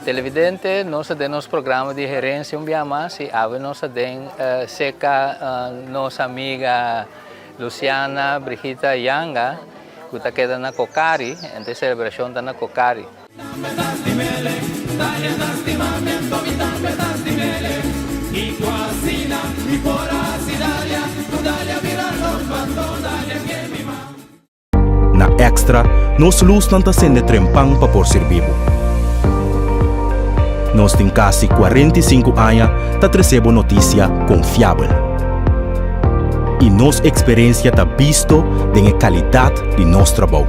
Televidente, nos ta den nos programa di Herencia un bia mas y awe nos ta den cerca nos amiga Luciana Brigita Yanga cu ta keda na Cocari, ente celebracion ta na Cocari. Na Extra, nos lusnan ta sende trempan pa por sirbi bo. Nos tin kasi 45 aña ta trese bo notisia konfiabel. I nos eksperensia ta bisto den e kalidat di nos trabou.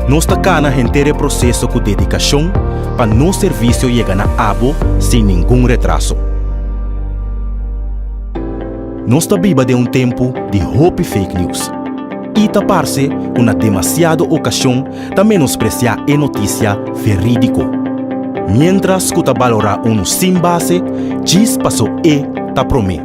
Nos ta kana henter e proseso ku dedikashon pa nos servisio yega na abo sin ningun retraso. Nos ta biba den un tempu di hopi fake news i ta parse ku na demasiado okashon ta menospresiá e notisia verídiko, miéntras ku ta balorá unu sin base djis paso e ta promé.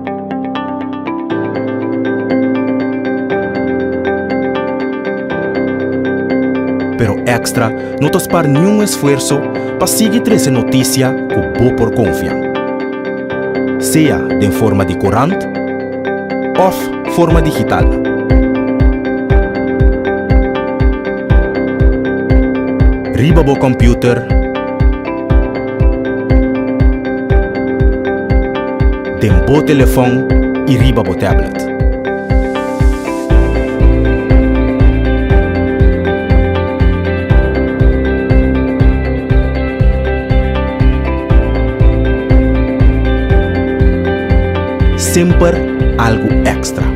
Pero Extra no ta spar niun esfuerso pa sigui trese notisia ku bo por konfia. Sea den forma di korant òf forma digital. Riba bo kòmpiuter, den bo telefòn i riba bo tablet. Semper algu èkstra.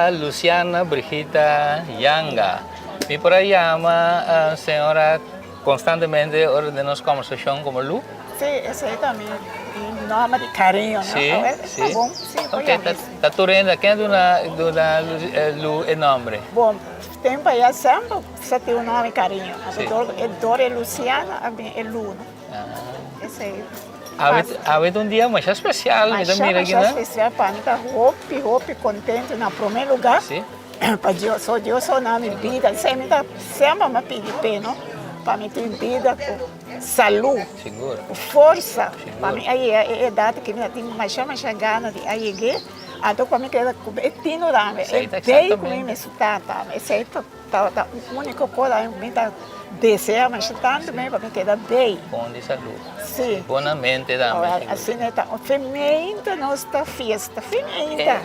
Señora Luciana Brigita Yanga. Mi por a yama señora constantemente ora den nos conversacion como Lu? Sí, esey ta mi nomber di cariño, no? Sí, sí. Ta bon, sí, por Ok, yama. ta tur hende, ken duna duna Lu e nomber? Bon, tempo aya semper sa tin un nomber di cariño. Sí. Anto dor e Luciana a bin e Lu, no? Esey. Awe awe ta un dia masha special mi ta mira aki Masha nan. special pa mi ta hopi hopi contento na prome lugar Si. pa Dios so Dios so na mi bida esey mi ta semper mi a pidi p'e no pa mi tin bida cu salud Sigur. cu forsa Sigur. pa mi a yega e edad ki mi ta tin masha masha gana di a yeg'e anto pa mi keda cu e tino tambe Esey e ta bay cu mi exactamente. mi su tata esey ta. Tabata un úniko kos ami mi ta desea masha tantu mi pa mi keda bei. Bon di salú. Sí. Bona mente tambe. Awor asina ta un femeinte nos ta fiesta, femeinte.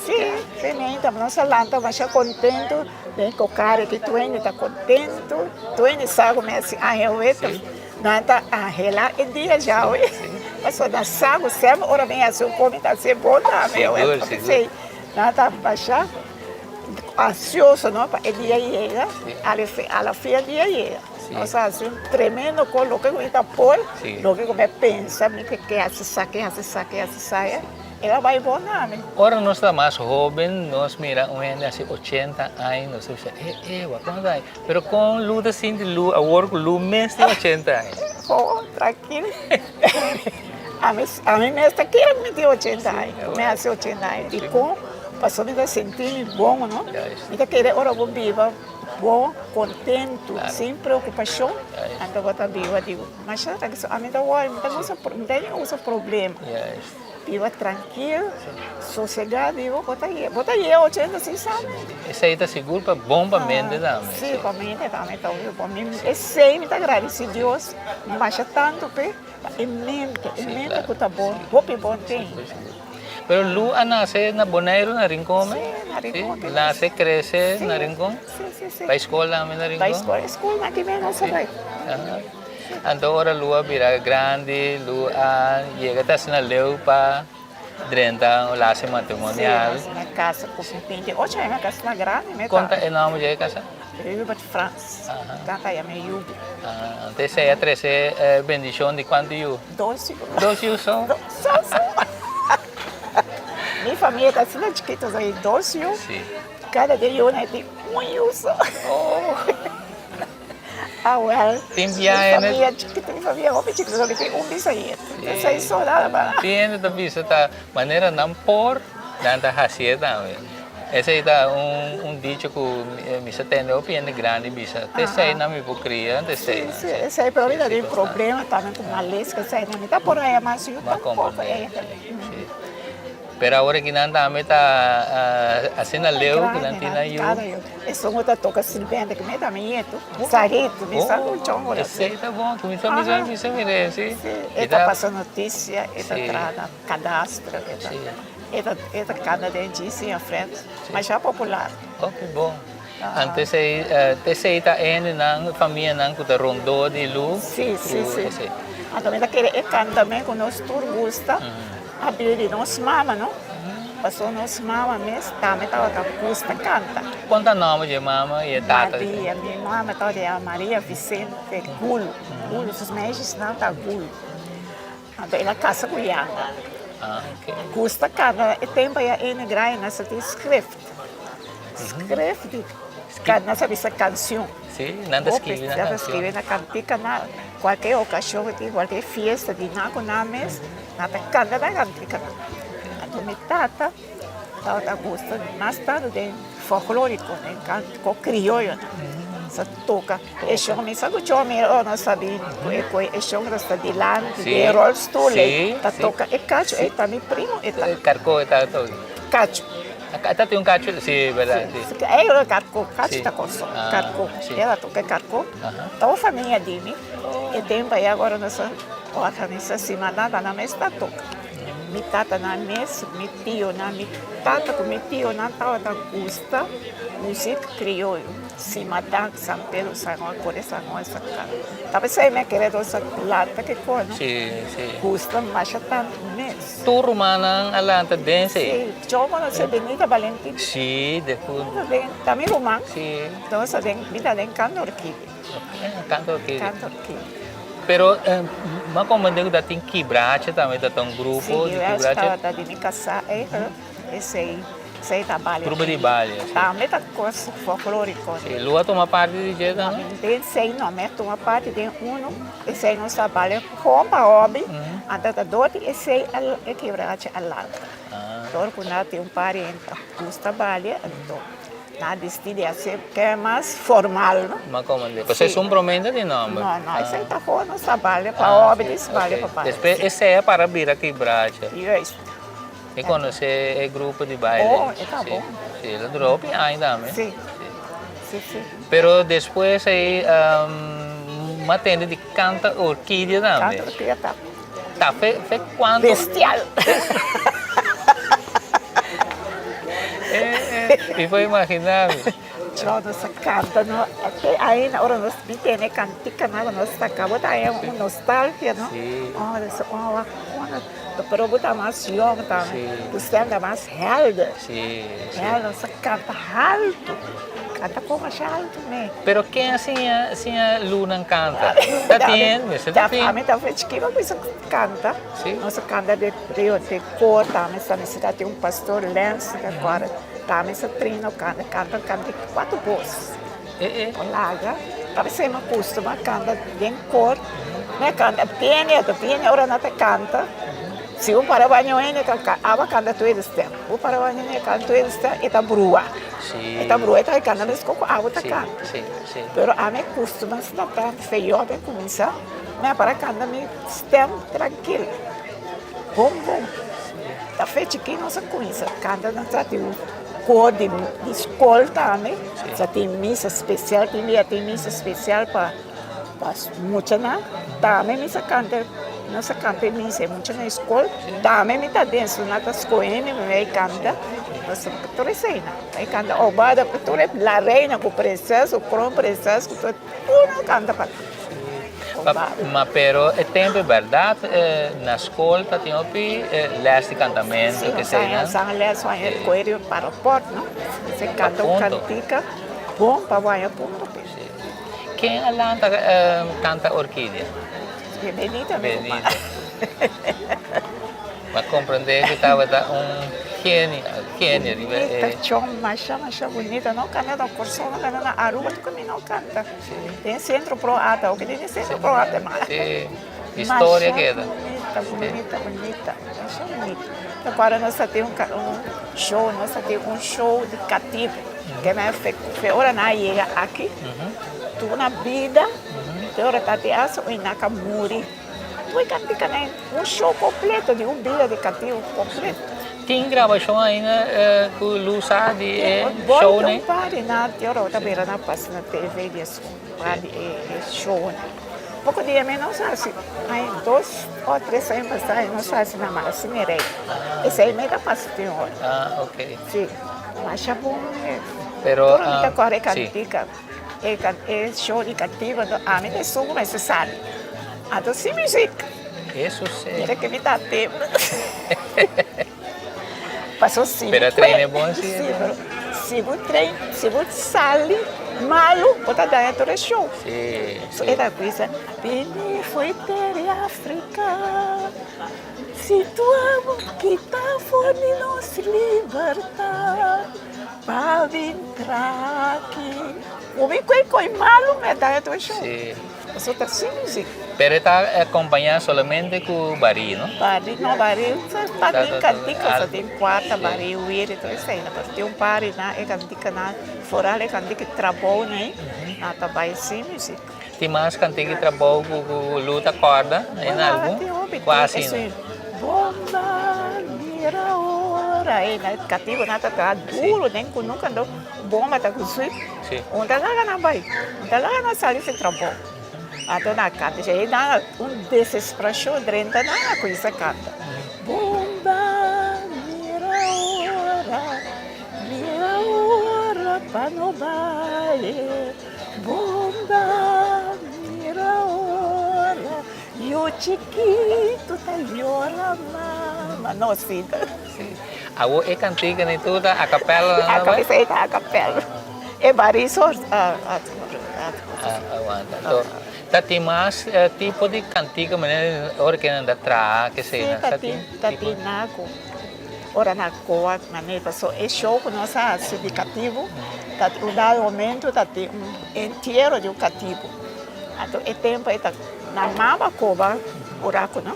Sí, femeinte nos a lanta masha kontentu den kokari ki tuende ta kontentu, tuende sa ku mi a hasi aña wet, nan ta anhela e dia djawe, pasobra nan sa ku semper ora mi hasi un kos mi ta hasi e bon tambe. Sigur, sigur. Nan ta basha. Ansioso no pa e dia yega, a la fin e dia yega. Nos a hasi un tremendo kos, loke ku mi ta por, loke ku mi a pensa mi ke ke hasi sa, ke hasi sa, ke hasi sa, el a bai bon na mi. Ora nos ta mas hoben nos mira un hende hasi ochenta aña nos ta bisa e e wak kuantu aña, pero kon Lu ta sinti Lu awor ku Lu mes tin ochenta aña? Oh trankil, ami mes ta kere ku mi tin ochenta aña, mi hasi ochenta aña, dikon? Pasobra mi ta sinti mi bon, no? Mi ta kere ora bo biba bon, kontentu, sin preokupashon, anto bo ta biba di masha trankil. Ami ta wòrdu, mi ta gusta, mi ta usa problema. Biba trankil, sosegá, biba, bo ta ye, bo ta ye ochenta sin sabi. Esei ta sigur pa bon pa mente tambe. Si, pa mente tambe ta bon. Esei mi ta gradisi Dios masha tantu p'e, pa e mente, e mente ku ta bon, hopi bon tin. Pero Lu a nase na Boneiru, na Rincon me? Sí, na Rincon. Sí, nase, krese na Rincon? Sí, sí, sí. Bai skol tambe na Rincon? Bai skol, skol na aki mes nos a bai. Anto ora Lu a bira grandi, Lu a yega ta asina leu pa drenta un relatie matrimonial. Sí, mi a kasa ku 28 aña, mi a kasa na grandi. Kon ta e nòmber dje kasa? Hubert Frans, tata yama e Yubi. Anto esei a trese bendishon di kuantu yu? Dos yu. Dos yu so? Dos so. Mi famia ta asina chikito, so e dos yu. Si. Kada dia yu na tin un yu so. Oh. Awel. Tin biahe. Mi famia chikito, mi famia hopi chikito, so mi tin un bisayeto. Esei so nada mas. Tin hende ta bisa ta manera nan por, nan ta hasié tambe. Esei ta un dicho ku mi sa tende hopi hende grandi bisa, te esei nan mi por kria, te esei nan. Si, esei, pero mi ta tin problema tambe ku males ku esei nan, mi ta por haya mas yu tampoco. Si, pero awor aki nan tambe ta asina leu ku nan tin nan yu. Esun ku ta toka sirbiente ku mi ta mi yetu, Sarito, mi sa ku chongo la. Esei ta bon, ku mi sa mi sa mira si. Si, e ta pasa notisia, e ta traha na kadastro, e ta. E ta e ta canta den GC and Friends, masha popular. Oh, ki bon. Anto esei, esei ta e hendenan, famianan ku ta rondó di Lu? Si, si, si. Anto mi ta kere e canta men ku nos tur gusta, a bira di nos mama, no? Pasobra nos mama mes tambe tabata gusta canta. Kon ta nòmber di e mama i e tata? Maria, mi mama tabata yama Maria Vicente Gulu. Gulu, sus meisjesnan ta Gulu. Anto el a casa cu Yanga. Gusta canta e tempo ya ene grai nan sa tin schrift. Schrift di nan sa bisa cancion. Si, nan ta scribi na Nan ta cancion. scribi na cantica na cualkier ocasion cu tin cualkier fiesta di nan cu nan mes nan ta canta nan cantica nan. Anto mi tata tabata gusta mas tanto den folklorico den cantico crioyo nan. Sa toca. E shon mi sa ku chon mi ora no sabi ku e koe e shon ta sta dilanti di e rolstoel ei ta toka e kachu ei ta mi primo e ta. Karko e ta toka. Kachu. Ta tin un kachu si berdad si. Ei ora karko kachu ta koso karko e ta toka e karko ta un famia di mi e tempo ei agora nos a organisa simanada nan mes ta toka. Mi tatanan mes, mi tionan, mi tata ku mi tionan tabata gusta muzik krioyo, Simadan, San Pedro, San Juan, Kore San Juan, San Carlos. Ta p'esei mi a kere dos a lanta ki kos, no? Gusta masha tantu mes. Tur rumannan a lanta den esei? Si, yo konosé Benita Valentin. Si, defuntu. Ta mi ruman. Nos a den, mi ta den Canto Orquídea. Canto Orquídea. Canto Orquídea. Pero m'a comprende cu ta tin Kibrache tambe, ta ta un grupo di Kibrache. Si, Kibrache tabata di mi casá eigenlijk, esey, esey ta balia. Grupo di balia, si. Tambe ta cos folklorico. Si, Lu a tuma parti di dje tambe? Den esey no, mi a tuma parti den uno, esey nos ta balia con pa hobby, anto ta door di esey e Kibrache a lanta. Door cu nan tin un pariente ta gusta balia, anto. Na bisti di así ke mas formal, no? Ma komo di? Pasobra esun promé ta di nòmber. No, no, esei ta gewoon nos ta bale pa hòbies, bale pa bale. Despues esei a para bira kibracha. Juist. Mi konosé e grupo di baile. Oh, e ta bon. Si, el a dura hopi aña tambe. Si, si, si. Pero despues ei m'a tende di Canta Orquídea tambe. Canta Orquídea ta. Ta fe fe cuanto. Bestial. Mi por imagina mi. Cho nos a canta no te ainda ora nos bin tene canticanan cu nos ta caba ta haña un nostalgia no. Si. Oh nos oh wak ora pero bo ta mas yong tambe. Si. Bo stem ta mas helder. Si si. Ya nos a canta halto. Canta con masha halto me. Pero ken a siña siña Lunan canta? Ta tin, mester ta tin. Ami ta fue chikito cu bisa canta. Si. Nos a canta den rio den koor tambe sa mester ta tin un pastor Lens ta kore tambe sa trino canta canta canta di cuatro bos. E e. Por laga ta bisa mi custuma canta den koor mi a canta bini ota bini ora nan ta canta si bo para baña un hende ta aba canta tweede stem bo para baña un hende canta tweede stem e ta brua. Si. E ta brua e ta canta mescos cu abo ta canta. Si, si. Pero ami custuma asina tanto fe yobe cuminsa mi a para canta mi stem trankil bom bom. Ta fe chikí nos a cuminsa canta nos ta tin un cor di scol tambe sa tin misa special tin dia tin misa special pa pa muchanan tambe mi sa canta nos a canta e misa e muchanan scol tambe mi ta den su nan ta scohe mi mi bay canta pasobra tur eseinan bay canta obada tur e la reina cu prinses cu kroonprinses cu tur no canta pa nan. Ma pero e tempo e berdad na scol ta tin hopi les di cantamento Si, nos a les wan e cuerio para pot no, se canta un cantica bon pa waya punto pe. Ken a lanta canta Orquidea? Benita mi ruman. Mi a comprende cu tabata un genio, genio riba e. Bunita chon, masha masha bunita, no canta na Corsou, no canta na Aruba, tur caminda no canta. Den Centro Pro Arte, oke den Centro Pro Arte mas. Sí, historia keda. Masha bunita, bunita, bunita, masha bunita. Ta acorda nos ta tin un show, nos ta tin un show di katibu, ke nan fe ora nan a yega aki, tur nan bida, te ora ta tin asta un nan ka muri. Tur e kantika nan, un show completo di un bida di katibu completo. Tin grabashon ainda ku lo usa di e show nei? Un par di nan te ora bo ta mira nan pasa na TV di es un par di e show nan. Poko dia mi nos hasi, ai dos o tres aña pasa nos hasi na Masi Mirei. Esei mi ta pasa tin ora. Ah, ok. Si, masha bon mes. Pero, Tur mi ta kore kantika, e show di katiba, ami ta esun ku mester sali. Anto sin muzik. Eso si. Mira ke mi ta tembla. Paso si Pero train e bon si. Si, pero si bo train, si bo sali malu, bo ta daña tur e show. Si, So si. e ta bisa, Bini fo'i tera Afrika, si tu amo kita for di nos libertat, pa bin tra aki. Bo bin koe koe malu, mi a daña tur e show. Si. Paso ta sin muzik. Pero e ta acompaña solamente cu bari, no? Bari, no, bari ta tin cantica, sa tin cuarta, bari, wiri, tur esey. Pero tin un par di nan e canticanan, foral e cantica trabou nan, nan ta bay sin muzik. Tin mas cantica trabou cu Lu ta corda en algun? Tin hopi. Cua asina? Bomba, mira ora, e catibonan ta traha duro den cu nunca ando. Bomba ta ku sui. Un ta laga nan bai, un ta laga nan sali sin trabou. Anto nan kanta, dje ei nan un desesperashon drenta nan a kuminsa kanta. Bomba! Papa no bai e bomba mira ora yu chikitu ta yora mama no si ta. Si. Awo e kantika ni tur ta a capella nan A capella e ta a capella. E bari so a a a wanta. Anto ta tin mas tipo di kantika manera ora ke nan ta traha kesei nan sa tin? Si ta tin naku. Ora na koa manera paso e show ku nos a hasi di katibu ta un dado momento ta tin un entiero di un katibu anto e tempo ei ta nan mama koba buraku no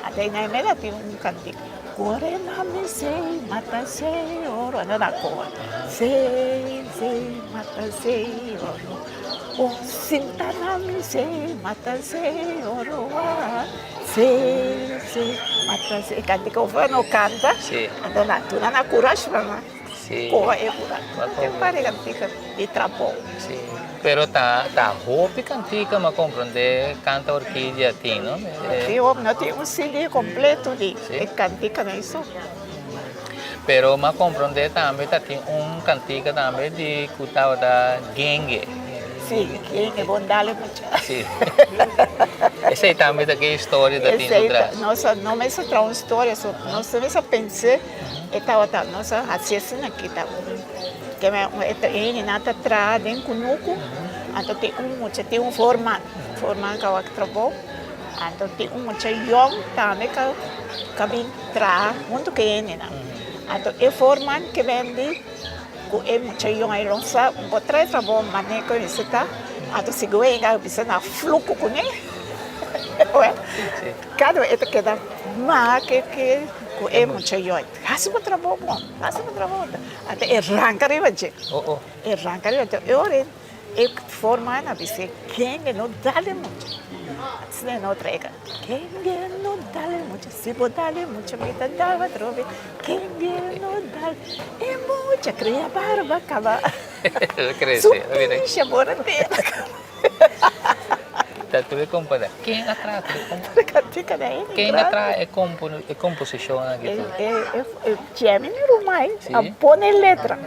anto ei nan mester tin un kantika kore mami sei mata sei oro anto na koa sei sei mata sei oro o sinta mami sei mata sei oro. Sí, sí, mata sí. Cantica of no canta. Sí. Anto na tuna na curashi pa na. Sí. Coba e cura. Te pare cantica di trabou. Sí. Pero ta ta hopi cantica ma comprende canta orquídea tin, no? Sí, hopi. No tin un CD completo di e cantica na eso. Pero ma comprende tambe ta tin un cantica tambe di cu tabata genge. Sí, genge bon dale mucha. Sí. Esey tambe ta ke historia ta tin su tras. Nos no mester traha un historia, so nos mester pens'e e tabata nos a haci asina aki ta un ke men e ta hende nan ta traha den kunuku anto tin un mucha tin un voorman, voorman ka wak trabou. Anto tin un mucha yòn tambe ka ka bin traha huntu ku e hendenan. Anto e voorman ke bende ku e mucha yòn ei lo sa bo trae trabou manera ku mester ta. Anto segun e a bisa nan fluku kuné. Wèl, kada e ta keda maha ke ke ku e mucha yòn. Hasi bo trabou bon, hasi bo trabou bon. Anto e ranka riba dje. E ranka riba dje. E ora E forma na bis'é, Kende no dale mucha? Asina no traiga, Kende no dale mucha? Si bo dale mucha, mi ta dal atrobe. Kende no dal e mucha? Kria barba kaba. Su pisha bo na tera. Ta tur e komponé. Ken a traha tur e kompo? Ken a traha e komposishon aki tur? Jemmy mi ruman a pone letra.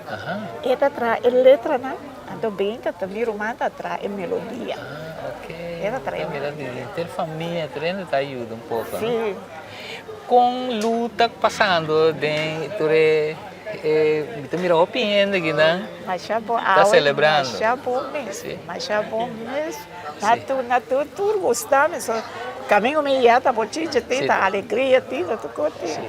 E ta traha e letranan. Anto benta ta mi ruman ta traha e melodia. Ah, ok. E ta traha e melodia. Mira, henter famia trende ta yuda un poko, no? Si. Kon Lu ta pasando den tur e, e, mi ta mira hopi hende akinan Masha bon, ta awe selebrando. masha bon mes, Si. masha bon mes. Si. Na tur, na tur, tur gusta mi. So, kamingo mi ya ta bochincha tin, Si. ta alegria tin, ta tur kos tin. Si.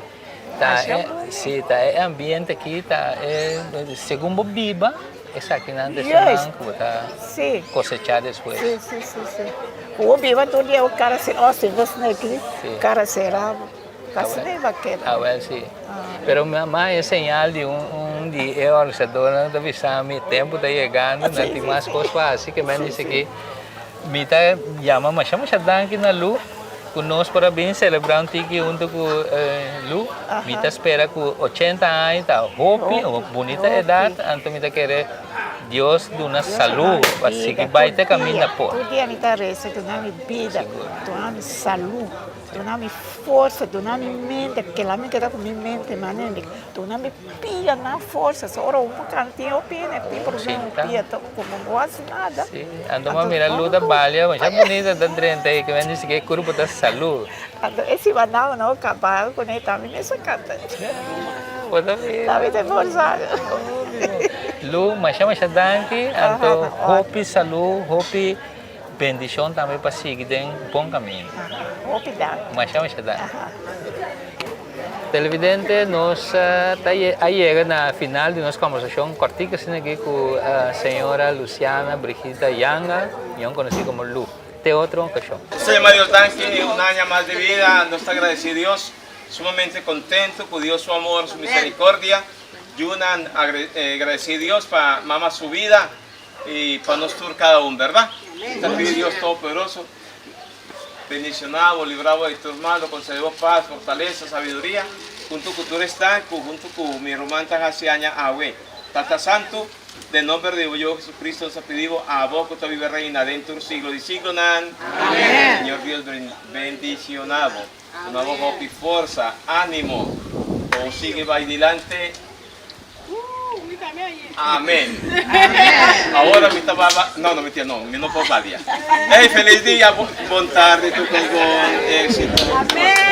Ta e, si, ta e ambiente aki ta e, segun bo biba, esakinan ta esunnan ku bo ta kosechá despues. Si, si, si, si. Ku bo biba tur dia ku kara será, oh si bo esnan aki, kara será, kasi no iba keda. Awel si. Pero mi mama e señal di un un di e organisadornan ta bisa mi tempu ta yegando, nan tin mas kos pa hasi, ke men dice ki Mi ta yama masha masha danki na Lu ku nos por a bin selebrá un tiki huntu ku Lu. Mi ta spera ku ochenta aña ta hopi, un bunita edat, anto mi ta kere Dios duna salú pa sigui bai te kaminda por. Tur dia mi ta resa, duna mi bida, duna mi salú. Duna mi forsa, duna mi mente, kila mi keda ku mi mente manera duna mi pia nan forsa, so ora un kanti o pia ne tin problema ku pia ta komo bo hasi nada. Si, anto bo mira lu ta balia masha bunita ta drenta ei ke men di si ke kurpo ta salu. Anto e simannan no kaba kuné tambe mi sa kanta. Bo ta mira. Tambe ta forsa. Lu masha masha danki anto hopi salu hopi. Bendicion tambe pa sigui den bon camino. Hopi danki. Masha masha danki. Televidente, nos ta a yega na final di nos conversacion cortico asina aki cu señora Luciana Brigita Yanga, mion conoci como Lu. Te otro ocasion. Señor Dios danki un aña mas di vida, nos ta agradeci Dios, sumamente contento cu Dios su amor, su misericordia, yunan agradeci Dios pa mama su vida, Y pa nos tur cada un, berdad? Ta pidi Dios Todopoderoso bendiciona bo, libra bo di tur mal, lo concede bo paz, fortaleza, sabiduria, hunto cu tur esnan cu hunto cu mi ruman ta haci aña awe. Tata Santo, den nomber di bo Yiu Jesucristo nos ta pidi bo, abo cu ta biba y reina den tur siglo di siglonan. Amen. Señor Dios bendiciona bo, duna bo hopi forza, animo, pa bo sigui bay dilante. Amen. Awor mi ta baba, no, no, mentira, no, mi no por balia. Hey, feliz dia, bon tarde, tur con bon éxito. Amen.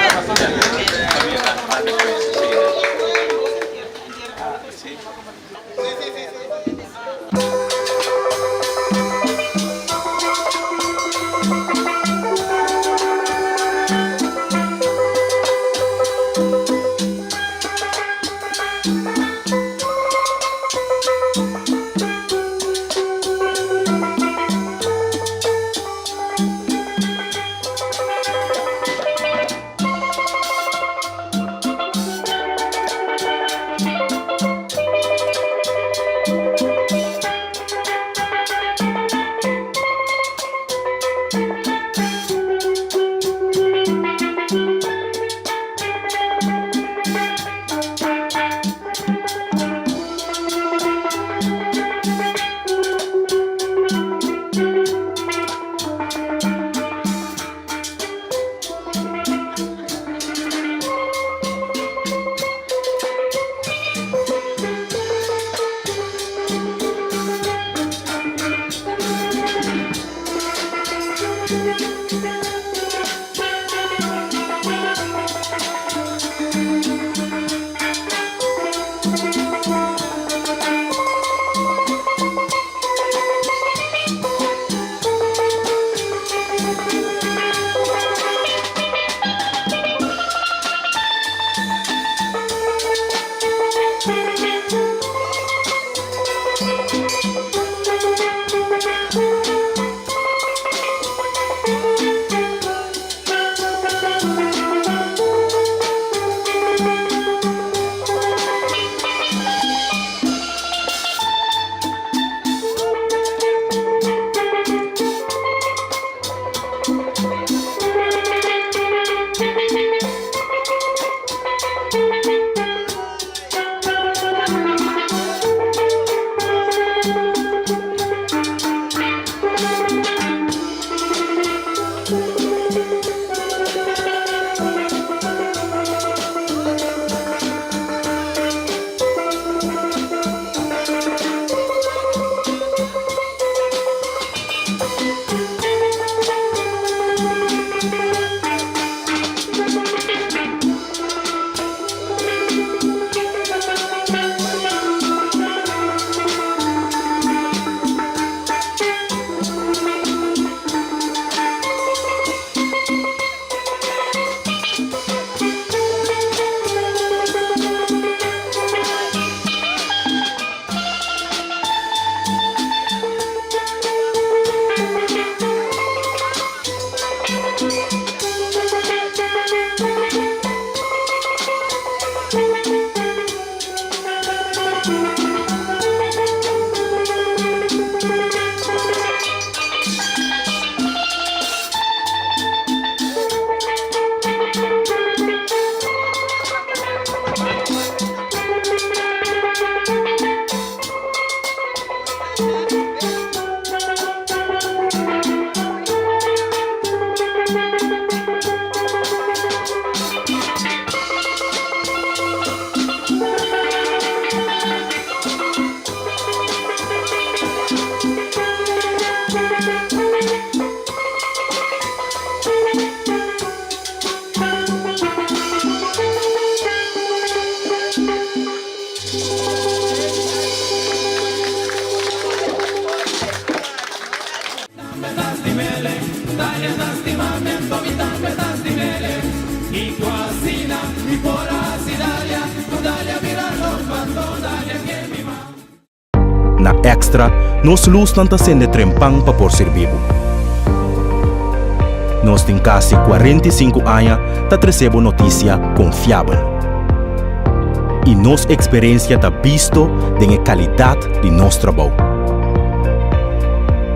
Na Extra, nos lusnan ta sende trempan pa por sirbi bo. Nos tin kasi 45 aña ta trese bo notisia konfiabel. I nos eksperensia ta bisto den e kalidat di nos trabou.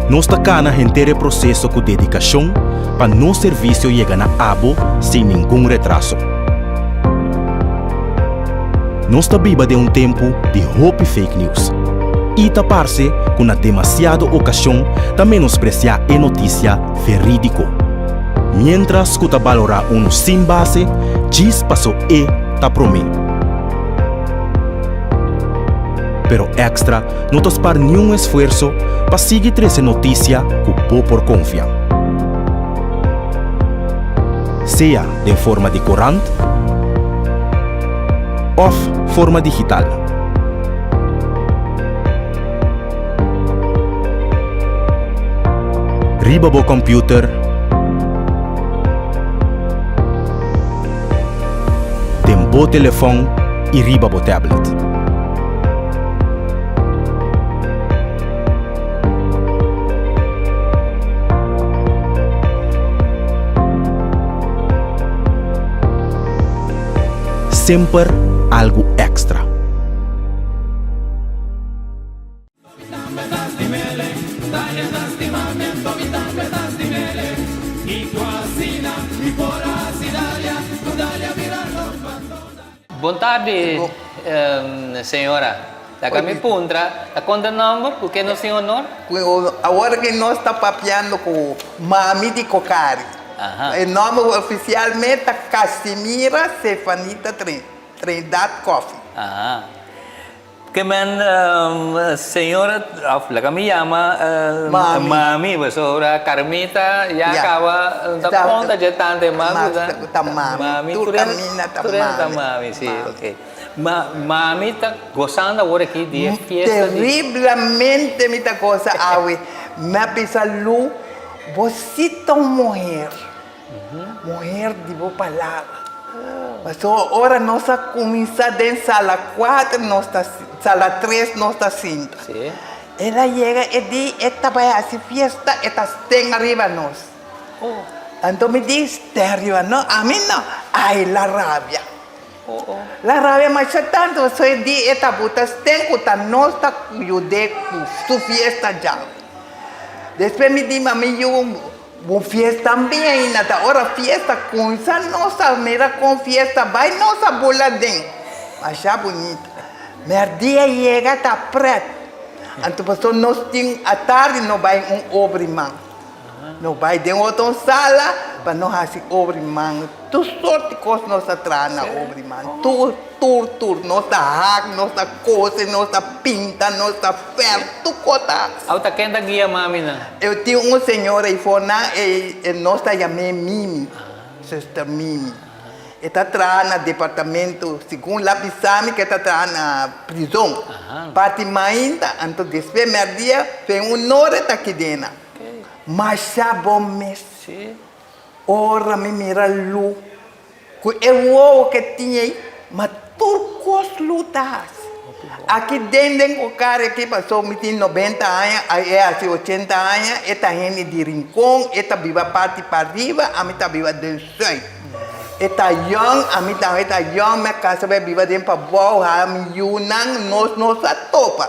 Nos ta kana henter e proseso ku dedikashon pa nos servisio yega na abo sin ningun retraso. Nos ta biba den un tempu di hopi fake news i ta parse ku na demasiado okashon ta menospresiá e notisia verídiko. Miéntras ku ta balorá unu sin base djis paso e ta promé. Pero Extra no ta spar niun esfuerso pa sigui trese notisia ku bo por konfia. Sea den forma di korant òf forma digital. Riba bo kòmpiuter, den bo telefòn i riba bo tablet. Semper algu èkstra. Bon tardi señora. Laga mi puntra, ta konta nomber ku ke nos tin honor? Awor ke nos ta papiando ku mami di Cocari. E nomber oficialmente ta Casimira Sefanita Trinidad Coffie. Ke men señora of laga mi yama mami pasobra Carmita ya caba ta conta dje tanta e mas ku ta mami tur caminda ta mami ta mami si ok mami ta gozando awor aki di e fiesta di Terriblemente mi ta goza awe mi a bisa Lu bo si ta un muher. Muher di bo palabra. Pasobra ora nos a cuminsa den sala cuater nos ta sala tres nos ta sinta. El a yega e di e ta bay haci fiesta e ta sten ariba nos. Anto mi di sten ariba nos? Ami no. Ay la rabia. La rabia masha tanto pasobra e di e ta buta sten cu ta nos ta yude cu su fiesta djawe. Despues mi di mami yu. Bon fiesta tambe ainda ta ora fiesta cuminsa nos a mira con fiesta bay nos a bula den masha bunita merdia yega ta pret anto paso nos tin atardi no bay un obra man no bay den otro sala pa no haci obra man tur sorti cos nos a traha na obra man tur tur tur nos ta hak nos ta cose nos ta pinta nos ta ferf tur cos ta haci. Awo ta ken ta guia mami nan? Eu tin un señora ei for nan e nos ta yam'é Mimi, Zuster Mimi. E ta traha na departamento, segun la bisa mi ku e ta traha na prizon. Parti mainta, anto despues mèrdia fen un ora e ta kidena. Masha bon mes. Ora mi mira Lu Ku e wowo ke tin ei, ma tur kos lu ta hasi. Aki den den ku kar aki paso mi tin nobenta aña, e hasi ochenta aña, e ta hende di Rincon, e ta biba parti pariba, ami ta biba den sùit. E ta yòn, ami tambe ta yòn, mi a kasa bai biba den pabou, hala mi yunan, nos no sa topa.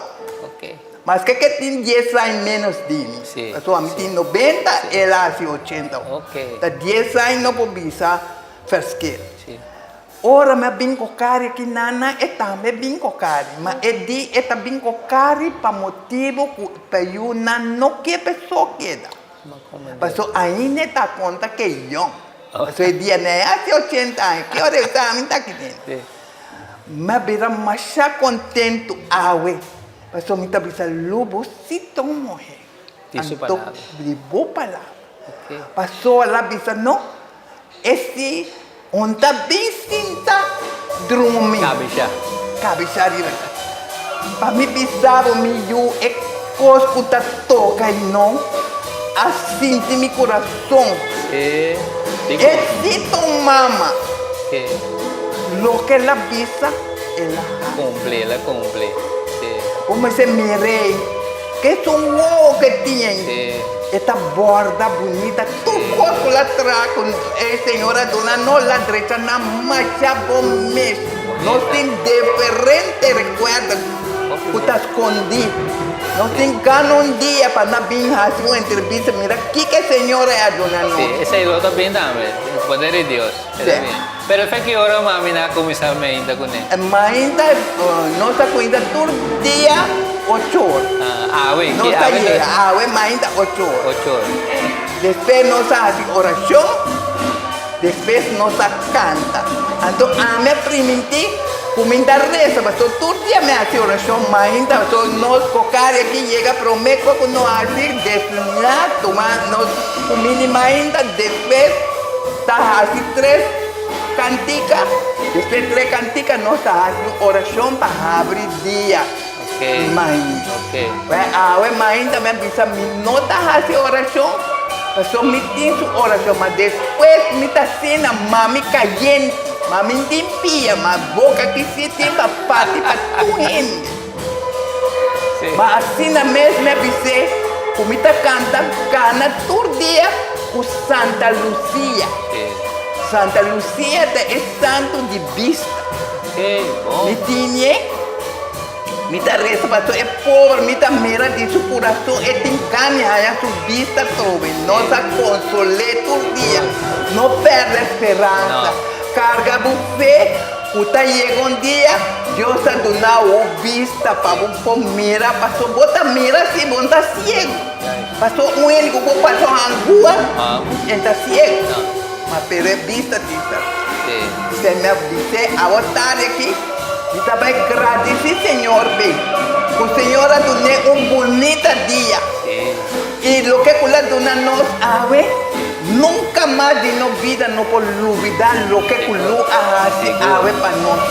Maske ke tin dies aña ménos di mi. Pasobra mi tin nobenta, el a hasi ochenta. Ta dies aña no por bisa fèrskil. Ora mi a bin ku kari aki nana, e tambe bin ku kari. Ma e di e ta bin ku kari pa motibu ku pa yunan no ke pa e so keda. Pasobra ainda e ta konta ke yòn. Pasobra e dia nan e hasi ochenta aña, ki ora e sa mi ta aki dentro. Mi a bira masha kontentu awe. Pasobra mi ta bisa lo bo si ta un muhé. Di su Anto palabra. di bo palabra. Ok. Pasobra el a bisa no, e si un ta bin sinta drumi. Kabesha. Kabesha riba. Pa mi bisa bo mi yu e kos ku ta toka i no a sinti mi kurason. Si. E si ta un mama. Ok. Loke el a bisa. El a haci. Cumpli, el a cumpli, si. Bo mester mir'é, ke es un wowo ke tin. Si. E ta borda bunita, tur cos cu el a traha cu e Señor a duna nos, el a drecha nan masha bon mes. Nos tin diferente recuerdo cu ta scondi. Nos tin gana un dia pa nan bin haci un entrevista, mira kico e Señor a duna nos. Si, esey lo ta bin tambe, poder di Dios. Si. Pero fe ki ora mami na kuminsá meinta kuné? Mainta nos ta kuminsa tur dia ocho or. Awe? Nos ta yega awe mainta ocho or. Ocho or. Despues nos a hasi orashon, despues nos a kanta. Anto ami a primintí. Kuminda resa, pasobra tur dia mi hasi orashon mainta, pasobra nos kokari aki yega promé ku ku no hasi desayuná, tuma nos kuminda mainta, despues ta hasi tres kantika, despues tres kantika nos ta hasi un orashon pa habri dia mainta. Awe mainta mi a bisa mi no ta hasi orashon, pasobra mi tin su orashon, ma despues mi ta asina mami kayente. Ma mi tin pia, ma boka ki si tin pa parti pa tur hende. Ma asina mes mi a bis'é ku mi ta kanta kana tur dia ku Santa Lucia. Santa Lucia ta e santu di bista. Mi tinie, mi ta resa pa tur e pober, mi ta mira di su kurason e tin gana di haña su bista atrobe. Nos a konsol'é tur dia. No pèrdè speransa. Karga bo fe ku ta yega un dia Dios ta duna bo bista pa bo por mira. Pasobra bo ta mira si bo no ta siegu. Pasobra un hende ku por pasa un angua e ta siegu. Ma pero e bista tin ta. Esei mi a bis'é awo tardi aki, mi ta bai gradisí Señor p'e, ku Señor a dun'é un bunita dia. I loke ku el a duna nos awe, nunka mas di nos bida no por lubidá loke ku Lu a hasi awe pa nos.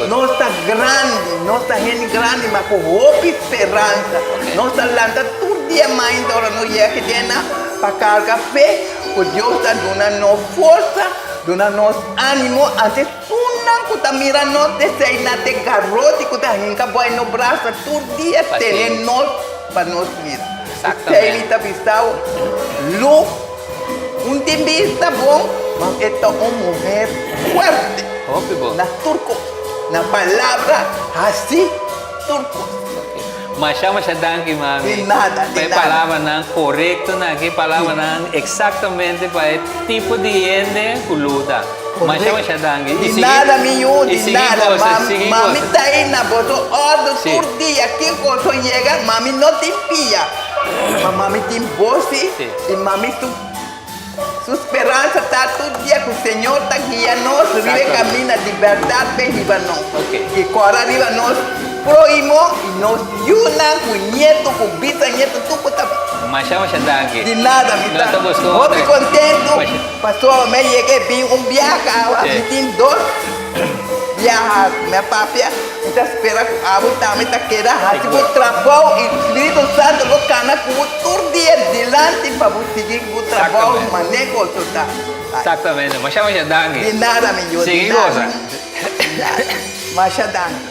Nos ta grandi, nos ta hende grandi, ma ku hopi speransa. Nos ta lanta tur dia mainta ora nos yega aki den nan pa karga fe. Ku Dios ta duna nos forsa, duna nos ánimo, antes esunnan ku ta mira nos desei na te garoti ku ta hinka boi nos brasa tur dia tene nos pa nos mira. Esei mi ta bisa bo, Lu un tin bista bon, ma e ta un muher fuerte na tur kos, na palabra, hasi tur kos. Masha masha danki mami. Di nada, di Pa e nada. palabranan korektonan aki, palabranan eksaktamente pa e tipo di hende ku luta. Masha masha danki. Di I sigui nada mi yu, i di sigui nada. gosa, Mam, sigui mami gosa. ta ei na boso òrdu Sí. tur dia. Kin koso yega, mami no tin pia. Ma mami tin bos sí, Sí. i mami su Su speransa ta tur dia ku Señor ta guia nos riba e kaminda di bèrdat p'e hiba nos. I kòrda riba nos próhimo i nos yunan ku nieto ku bisanieto tur ku ta bin. Masha masha danki. Di nada mi ta hopi kontentu pasobra mi a yega e bin un biaha awa mi tin dos biaha mi a papia mi ta spera ku abo tambe ta keda hasi bo trabou i Spiritu Santo lo kana ku bo tur dia dilanti pa bo sigui bo trabou mane goso ta. Exactamente. Masha masha danki. Di nada mi yu, di Sigui nada. gosa. Di nada. Masha danki.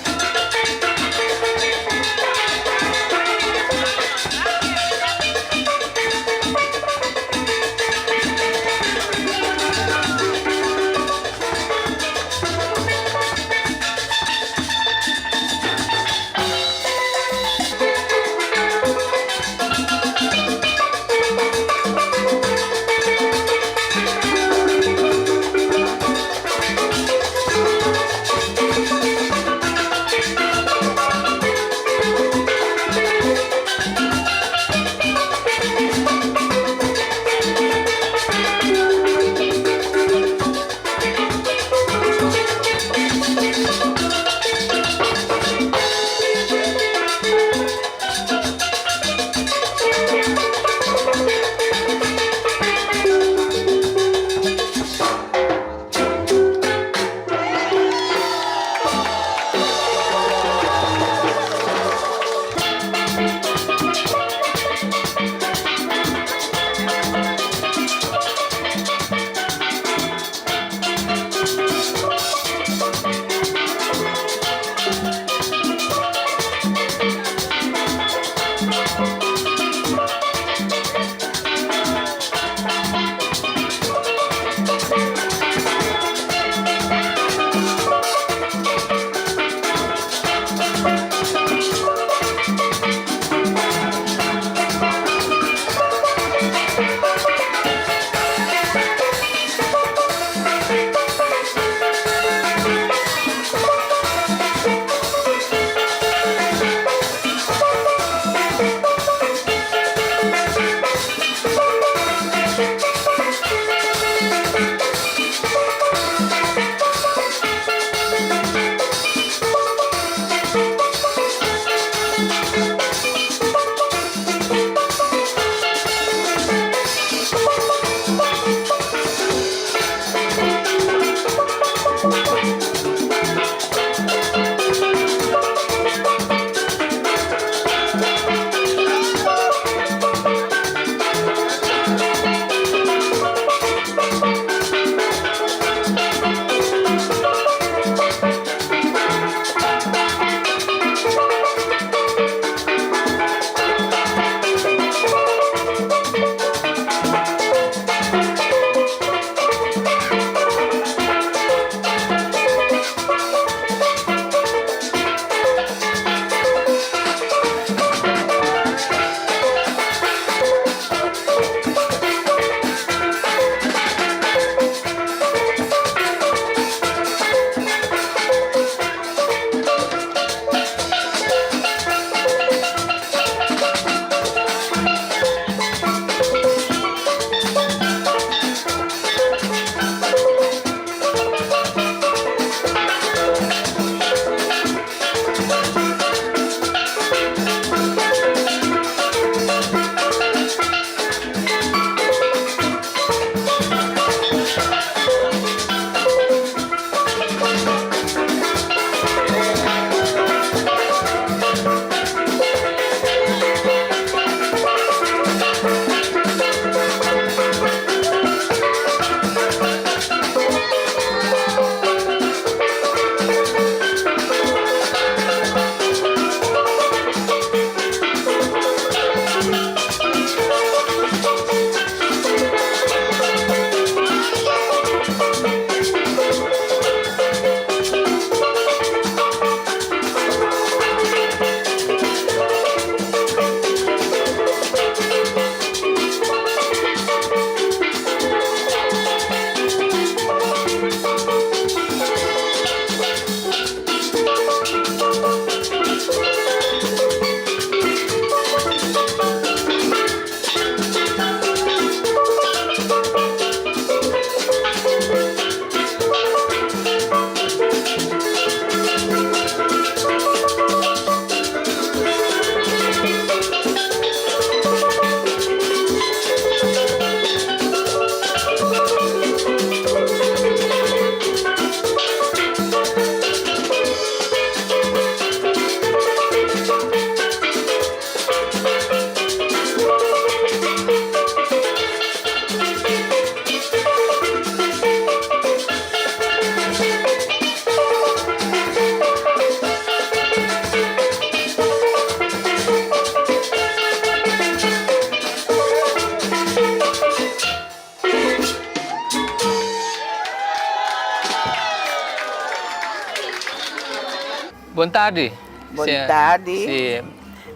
Bon tardi. Bon tardi. Si.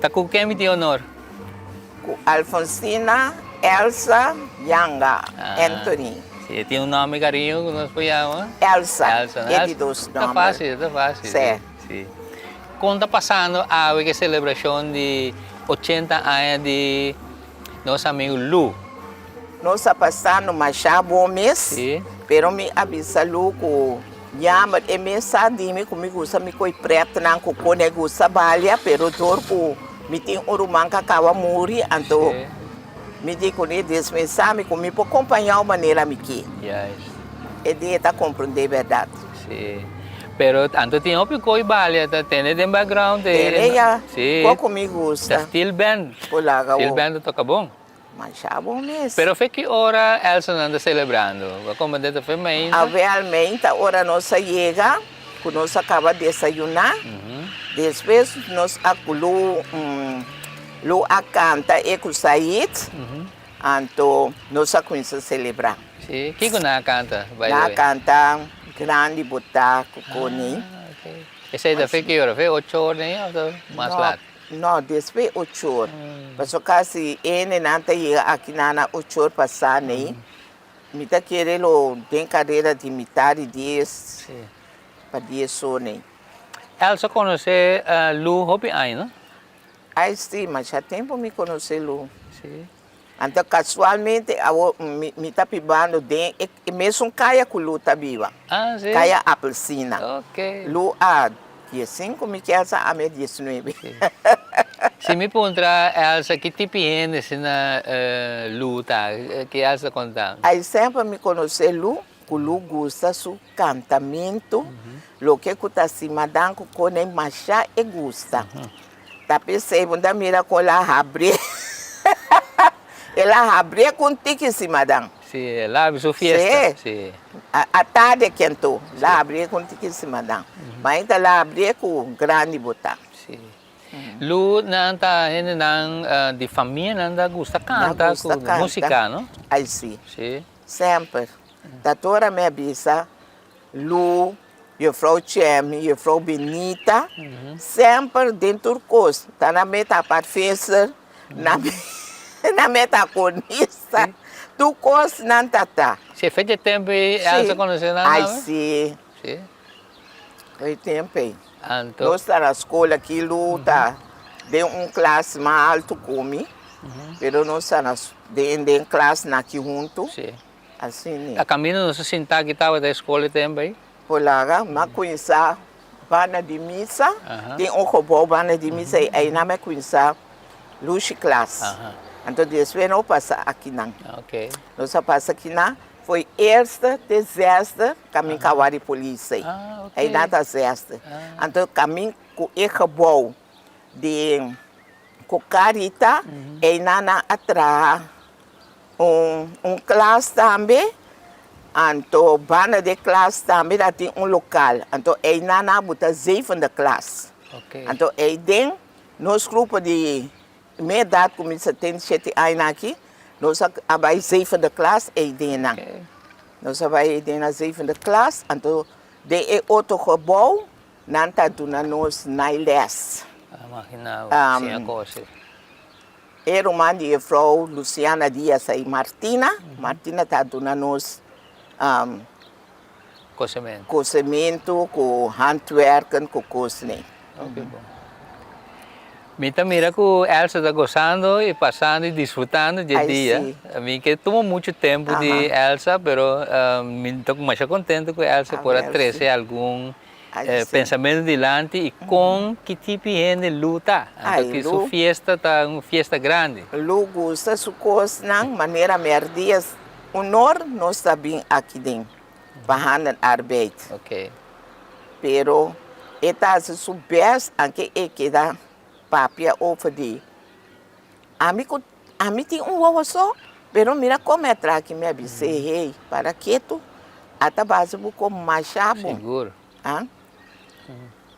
Ta ku ken mi tin honor? Ku Alfonsina Elsa Yanga Anthony. Si, e tin un nòmber kariño ku nos por yama? Elsa. Elsa, e di dos nòmber. Ta fásil, ta fásil. Si. Si. Kon ta pasando awe ku e selebrashon di ochenta aña di nos amigu Lu? Nos a pasando masha bon mes, pero mi a bisa Lu ku yamber e mes sa di mi ku mi gusta mi koe pretnan ku kon e gusta balia, pero dor ku mi tin un ruman ku a kaba muri, anto mi di kuné dismesa mi ku mi por kompañá manera mi ke. E di e ta komprendé bèrdat. Sí. Pero anto tin hopi koe balia ta tene den background. Tene ya, koko mi gusta. Ta steel band. Por laga Steel band ta toka bon. Masha bon mes. Pero fe ki ora Elsonan ta celebrando? Bo a comprende ta fe meinta? Awel meinta ora nos a yega cu nos a caba desayuna, despues nos a cu Lu Lu a canta e cu Said, anto nos a cuminsa celebra. Si, kico nan a canta by the way? Nan a canta Grandi Bo Ta cu Connie. Ah, ok. Esey ta fe ki ora? Fe ocho or den of ta mas laat? No, despues ochor. Pasobra kasi ene nan ta yega aki nan na ochor pasá nei. Mi ta kere lo den karera di mitad di dies pa dies or nei. Elsa konosé Lu hopi aña, no? Ai si, masha tempu mi konosé Lu. Anto kasualmente awor mi ta bibando den e mesun kaya ku Lu ta biba. Ah, si? Kaya Apelsina. Ok. Lu a diesinku mi kier sa ami a diesnuebe. Si. Si mi puntra Elsa ki tipi hende asina Lu ta, ki Elsa ta konta? Ai semper mi konosé Lu, ku Lu gusta su kantamentu, loke ku ta simadan ku kone masha e gusta. Ta p'esei bo ta mira kon el a habri. El a habri ku un tiki si, madam. Si, el a habri su fiesta. Si. A tarde kentó, el a habri ku un tiki si, madam. Ma ainda el a habri ku grandi bo ta. Si. Lu nan ta hendenan di famia nan ta gusta kanta ku musika, no? Ai si. Si. Semper. Ta tur ora mi a bisa Lu. Juffrouw Chemi, juffrouw Benita, semper den tur kos. Ta na meta apart venster, na na meta cornisa, tur kos nan ta ta. Si e fecha tempo ei Elsa conoce nan Ai si. Si. E tempo ei. Anto. Nos ta na school aki Lu ta den un klas mas alto ku mi, pero nos ta na den den klas na aki hunto. Si. Asina. A camino nos a sinta aki tabata e school e tempo ei. Por laga m'a cuminsa banda di misa, tin un gebouw banda di misa y eynan m'a cuminsa lushi klas. Anto despues nos pasa akinan. Nos a pasa akinan foi eerste te zesde camin kawa di polis ei. Eynan ta zesde. Anto camin cu e gebouw di cu Carita eynan nan a traha Un klas tambe, anto banda di e klas tambe ta tin un lokal, anto einan nan a buta zevende klas. Anto eiden nos grupo di mi edat ku mi 77 aña aki, nos a bai zevende klas eidennan. Nos a bai eiden na zevende klas, anto den e otro gebou nan ta duna nos nailes. E ruman di juffrouw Luciana Diaz ei Martina, Martina ta duna nos Kosementu. Kosementu ku handwerken ku kosnan. Hopi bon. Mi ta mira ku Elsa ta gosando i pasando i disfrutando dje dia. Mi ke tuma muchu tempu di Elsa pero mi ta masha kontento ku Elsa por a trese algun Pensamentu dilanti i kon ki tipi hende Lu ta. Anto ki su fiesta ta un fiesta grandi. Lu gusta su kosnan manera merdias unor nos ta bin aki den pa handen arbeid. Pero e ta hasi su best anke e keda papia over di ami ku ami tin un wowo so pero mira kon mi a traha aki mi a bis'é hey para ketu a ta basa bo kon masha bon Sigur. Ah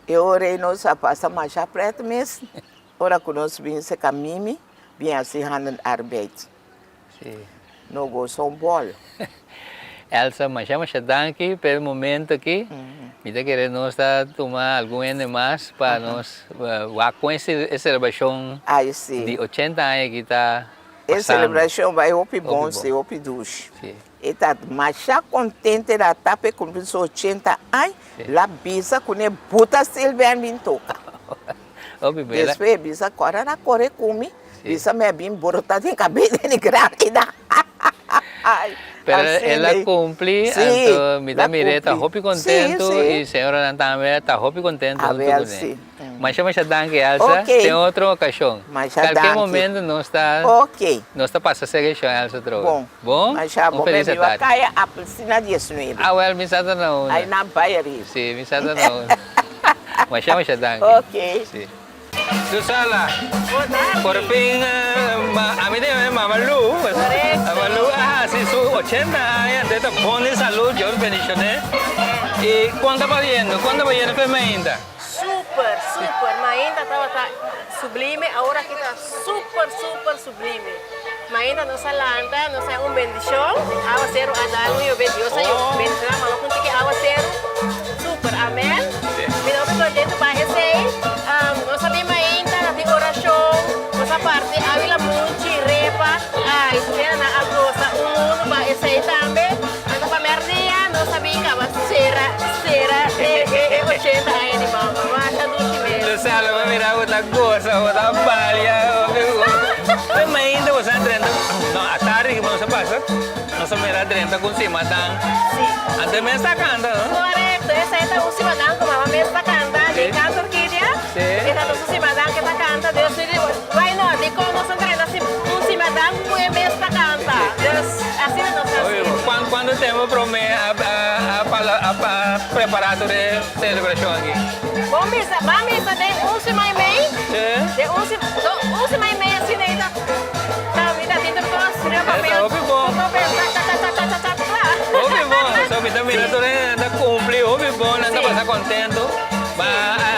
e ora ei nos a pasa masha pret mes ora ku nos bin seka mimi bin hasi handen arbeid Si. No gosa un bòl. Elsa masha masha danki pa e momento aki. Mi ta kere nos ta tuma algun hende mas pa nos wak kon e selebrashon di ochenta aña aki ta E pasando. selebrashon bai hopi bon si, hopi dushi. E ta masha kontente el a ta pa e kumpli su ochenta aña, el a bisa ku ne buta Silvia bin toka. Despues e bisa kòrda na kore ku mi, bisa mi a bin borota den kabei den e grandina. Pero el a cumpli, anto mi ta mir'é ta hopi contento y señoranan tambe ta hopi contento hunto cu ne. Masha masha danki Elsa, den otro ocasion. Cualkier momento nos ta nos ta pasa serca shon Elsa atrobe. Bon? Un feliz atardi. Ah wel mi sa ta na unda. Si mi sa ta na unda. Masha masha danki. Si. Susana, por fin ami ta yama e Mama Lu, Mama Lu a hasi su ochenta aña, anto e ta bon di salud, Dios bendicione. Y con ta bayendo? Con ta bayendo fe mainta? Super, super, mainta tabata sublime, awor aki ta super, super sublime. Mainta nos a lanta, nos a un bendicion, awaceru a dal un yobe, Dios a bendiciona mama cu un tiki awaceru, super, amen. Mi ta hopi contento pa esey, nos a bin mainta, nos tin oracion, nos a parti awi lamunchi, repa, ay, mira nan a goza un mundo pa esey tambe. Anto pa merdia nos a bin caba cera, cera e e 80 aña di mama, masha dushi mes. Lucelo, bo mira bo ta goza, bo ta balia. Te mainta bo sa drenta, no, atardi ki nos a pasa, nos a mira drenta ku un simadan. Si. Anto e mes ta kanta, no? Korekto, esei ta un simadan ku mama mes ta kanta, di Canto Orquídea. Si. E ta un simadan ke ta kanta, dus mi di, why not, dikon nos a drenta si un simadan ku e mes ta kanta. Dus asina nos a hasi. Kuantu tempu promé a a prepará tur e selebrashon aki? Bon bisa, ban bisa den un siman i mei. Den un si, do, un siman i mei asina ei ta, ta mi ta tin tur kos riba papel. Esta hopi bon. Tur papel ta ta ta ta ta ta kla. Hopi bon, so mi ta mira tur hende nan ta kumpli hopi bon, nan ta pasa kontento. Ba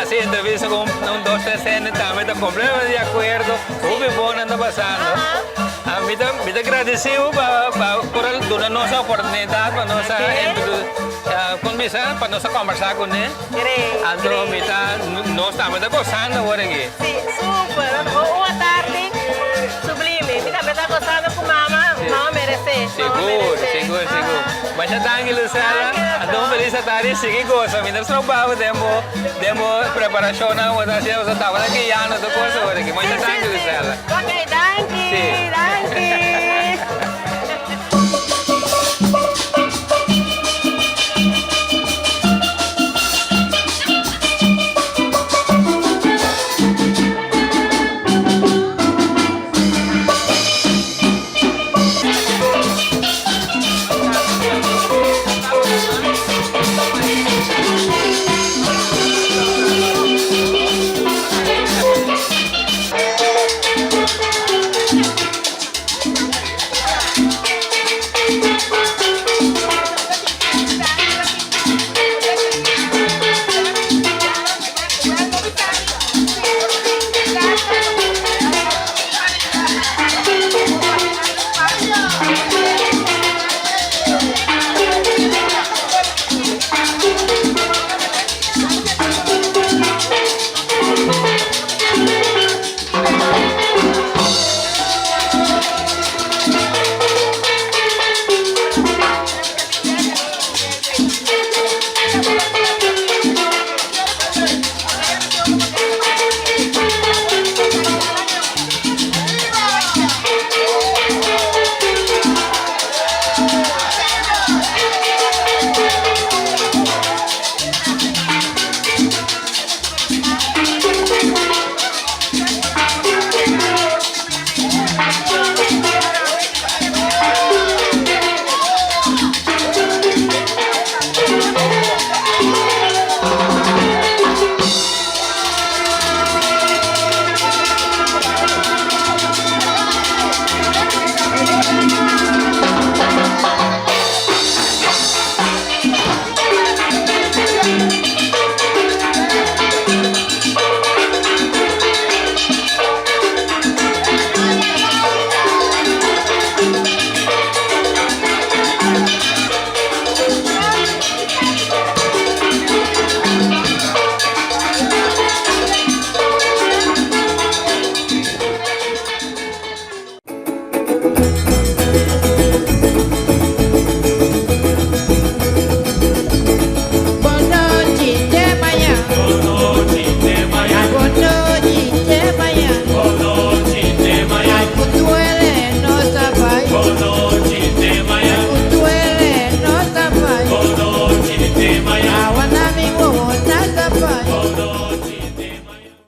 hasi entrevista ku un dos tres hende tambe ta kompletamente di akuerdo, hopi bon nan ta pasando. Mi ta mi ta gradisi bo pa pa por a duna nos e oportunidat pa nos a kon bisa pa nos a kombersá kuné. Anto mi ta nos tambe ta gosando awor aki. Si, super. Un atardi sublime. Mi tambe ta gosando ku mama. Mama meresé. Sigur, sigur, sigur. Masha danki Lucela. Anto un felis atardi. Sigui gosa. Mi ta stroba bo den bo den bo preparashonnan ku bo ta hasiendo. Bo ta tabata guiando tur kos awor aki. Masha danki Lucela. Ok, danki, danki.